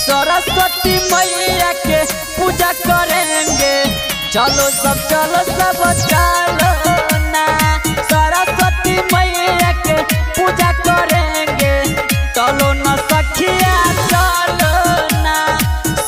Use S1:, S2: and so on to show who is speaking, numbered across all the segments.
S1: सरस्वती मैया के पूजा करेंगे। चलो सब चलो सब चलो ना, सरस्वती मैया के पूजा करेंगे। चलो ना सखिया चलो ना,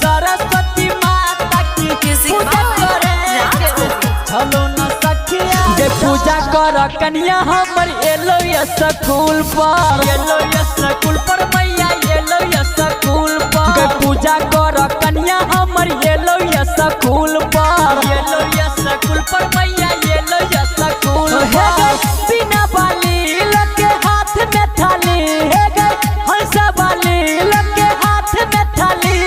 S1: सरस्वती माता की पूजा करेंगे। चलो ना सखिया गे पूजा कर कन्या हमर एलो ये स्कूल पर, एलो ये स्कूल पर मैया एलो ये स्कूल पर। गे पूजा कर कन्या हमर एलो ये स्कूल पर, एलो ये स्कूल पर मैया एलो ये स्कूल पर। बिना बाली लगे हाथ में थाली, हे गए हंसा बाली लगे हाथ में थाली।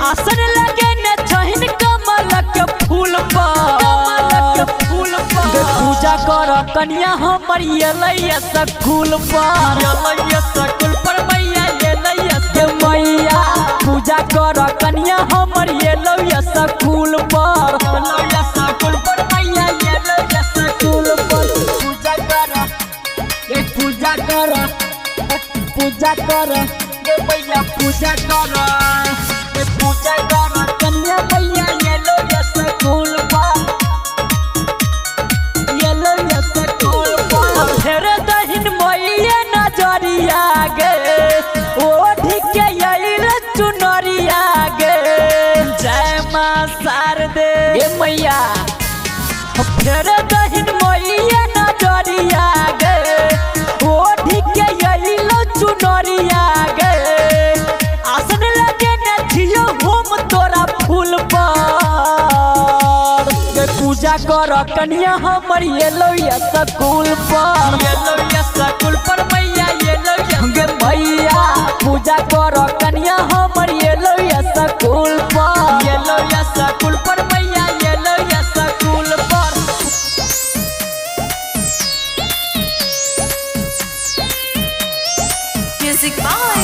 S1: आसन लगे न छहिन कमल के फूल पर, कमल के फूल पर। गे पूजा कर कन्या हमर एलै स्कूल पर, एलै स्कूल पर मैया एलै के मैया। पूजा कर कन्या हमर एलै स्कूल पर, एलै स्कूल पर मैया एलै स्कूल पर। पूजा कर ए पूजा कर, पूजा कर गे मैया पूजा कर, ए पूजा कर कन्या मैया एलै स्कूल पर, एलै स्कूल पर। फेर दहिन मैया नजरिया गे, ओढ़ के आइल चुनरिया गे। जय माँ शारदे गे मैया। फेर दहिन मैया नजरिया गे, ओढ़ के आइल चुनरिया गे। आसन लगे न छियो हम तोरा फूल पर। गे पूजा कर कन्या हमर एलो स्कूल पर, एलो स्कूल पर मैया एलो गे मैया। पूजा कर कन्या हमर एलो स्कूल पर, एलो स्कूल पर मैया एलो school per.
S2: Music by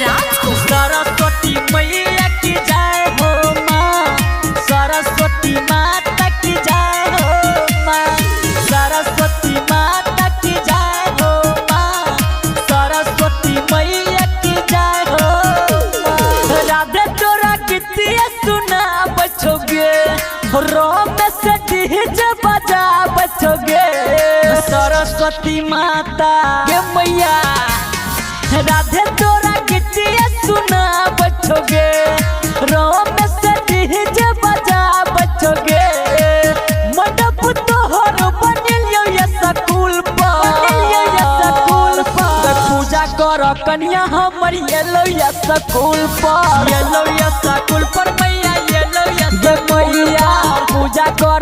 S2: Raj Kumar.
S1: Saraswati मैया की जय हो माँ, सरस्वती माता की जय हो माँ, सरस्वती माता की जय हो माँ, सरस्वती मैया की जय हो माँ। राधे तोरा गीतिया सुना बचोगे, रोम से डीजे बजा बचोगे। सरस्वती माता गे मैया, राधे तोरा गीतिया सुना बचोगे, रोम से डीजे बजा बचोगे। मंडप तोहर बनेलियो ये स्कूल पर, बनेलियो ये स्कूल पर। पूजा कर कन्या हमर एलो ये स्कूल पर, एलो ये स्कूल पर मैया एलो ये मैया। पूजा कर